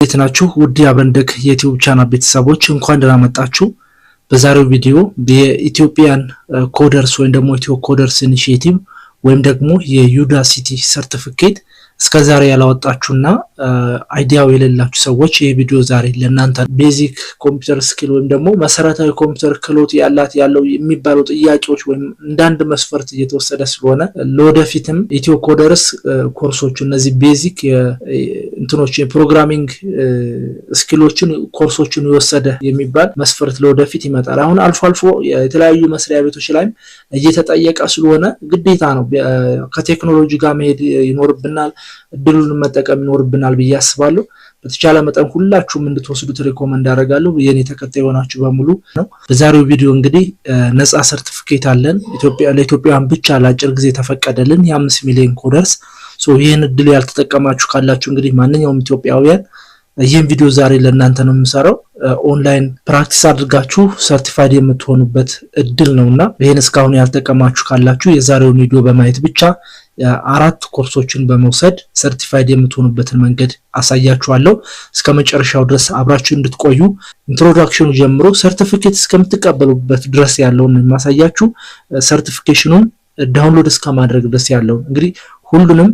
እንዴት ናችሁ? ውድ የአብረንደግ የ YouTube channel ቤተሰቦች እንኳን ደህና መጣችሁ። በዛሬው ቪዲዮ የ Ethiopian Coders ወይም ደግሞ Ethio Coders Initiative ወይም ደግሞ የ Udacity ሰርቲፊኬት እስከዛሬ ያላወጣችሁና idea ው የሌላችሁ ሰዎች ይህ ቪዲዮ ዛሬ ለእናንተ basic computer skill ወይም ደግሞ መሰረታዊ ኮምፒውተር ክህሎት ያላት ያለው የሚባሉ ጥያቄዎች ወይም እንዳንድ መስፈርት እየተወሰደ ስለሆነ ለወደፊትም Ethio Coders ኮርሶች እነዚህ basic እንትኖች የ programming skill ኦችን ኮርሶችን የወሰደ የሚባል መስፈርት ለወደፊት ይመጣል። አሁን አልፎ አልፎ የተለያዩ መስሪያ ቤቶች ላይም እየተጠየቀ ስለሆነ ግዴታ ነው፣ ከቴክኖሎጂ ጋር መሄድ ይኖርብናል፣ እድሉን መጠቀም ይኖርብናል ብዬ አስባለሁ። በተቻለ መጠን ሁላችሁም እንድትወስዱት recommend አደርጋለሁ፣ የኔ ተከታይ የሆናችሁ በሙሉ ነው። በዛሬው ቪዲዮ እንግዲህ ነፃ ሰርቲፊኬት አለን፣ ኢትዮጵያ ለኢትዮጵያውያን ብቻ ለአጭር ጊዜ ተፈቀደልን የ5 ሚሊዮን coders። So ይህን እድል ያልተጠቀማችሁ ካላችሁ እንግዲህ ማንኛውም ኢትዮጵያውያን ይህን ቪዲዮ ዛሬ ለእናንተ ነው የምሰራው። Online practice አድርጋችሁ certified የምትሆኑበት እድል ነውና ይህን እስካሁን ያልተጠቀማችሁ ካላችሁ የዛሬውን ቪዲዮ በማየት ብቻ አራት ኮርሶችን በመውሰድ certified የምትሆኑበትን መንገድ አሳያችኋለሁ። እስከ መጨረሻው ድረስ አብራችሁ እንድትቆዩ introduction ኑ ጀምሮ ሰርቲፊኬት እስከምትቀበሉበት ድረስ ያለውን የማሳያችሁ፣ certification ኑን download እስከ ማድረግ ድረስ ያለውን እንግዲህ ሁሉንም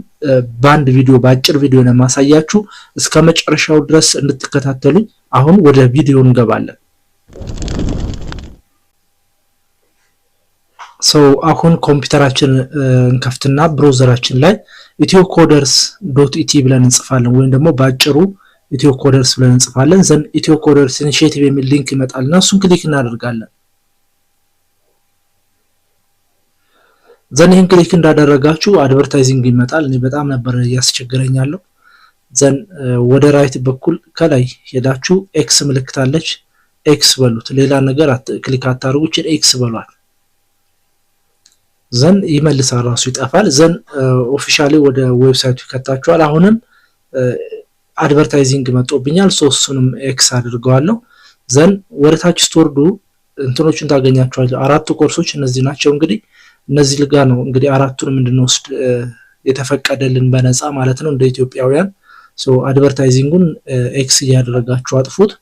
በአንድ ቪዲዮ፣ በአጭር ቪዲዮ ነው የማሳያችሁ። እስከ መጨረሻው ድረስ እንድትከታተሉኝ። አሁን ወደ ቪዲዮ እንገባለን። So አሁን ኮምፒውተራችን እንከፍትና browser ኣችን ላይ ethiocoders.et ብለን እንጽፋለን፣ ወይም ደግሞ በአጭሩ Ethio Coders ብለን እንጽፋለን። Then Ethio Coders Initiative የሚል link ይመጣልና እሱን click እናደርጋለን። Then ይህን click እንዳደረጋችሁ advertising ይመጣል። እኔ በጣም ነበር እያስቸገረኛለሁ። Then ወደ right በኩል ከላይ ሄዳችሁ X ምልክት አለች፣ X በሉት። ሌላ ነገር click አታርጉ፣ ይችን X በሏት። Then ይመልሳል፣ ራሱ ይጠፋል። Then officially ወደ website ኡ ይከታችኋል። አሁንም advertising መጦብኛል፣ so እሱንም X አድርገዋለሁ። Then ወደ ታች ስትወርዱ እንትኖችን ታገኛቸዋል። አራቱ ኮርሶች እነዚህ ናቸው። እንግዲህ እነዚህ ልጋ ነው እንግዲህ አራቱንም እንድንወስድ የተፈቀደልን በነፃ ማለት ነው እንደ ኢትዮጵያውያን። Advertising ኡን X እያደረጋችሁ አጥፉት።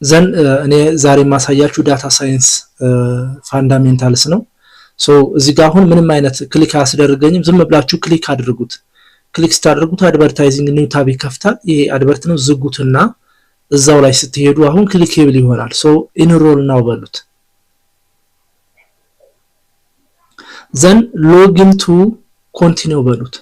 Then እኔ ዛሬ የማሳያችሁ data science fundamentals ነው። So እዚህ ጋር አሁን ምንም አይነት click አያስደርገኝም። ዝም ብላችሁ click አድርጉት። Click ስታደርጉት advertising new tab ይከፍታል። ይሄ advert ነው። ዝጉትና እዛው ላይ ስትሄዱ አሁን clickable ይሆናል። So enroll now በሉት። Then login to continue በሉት።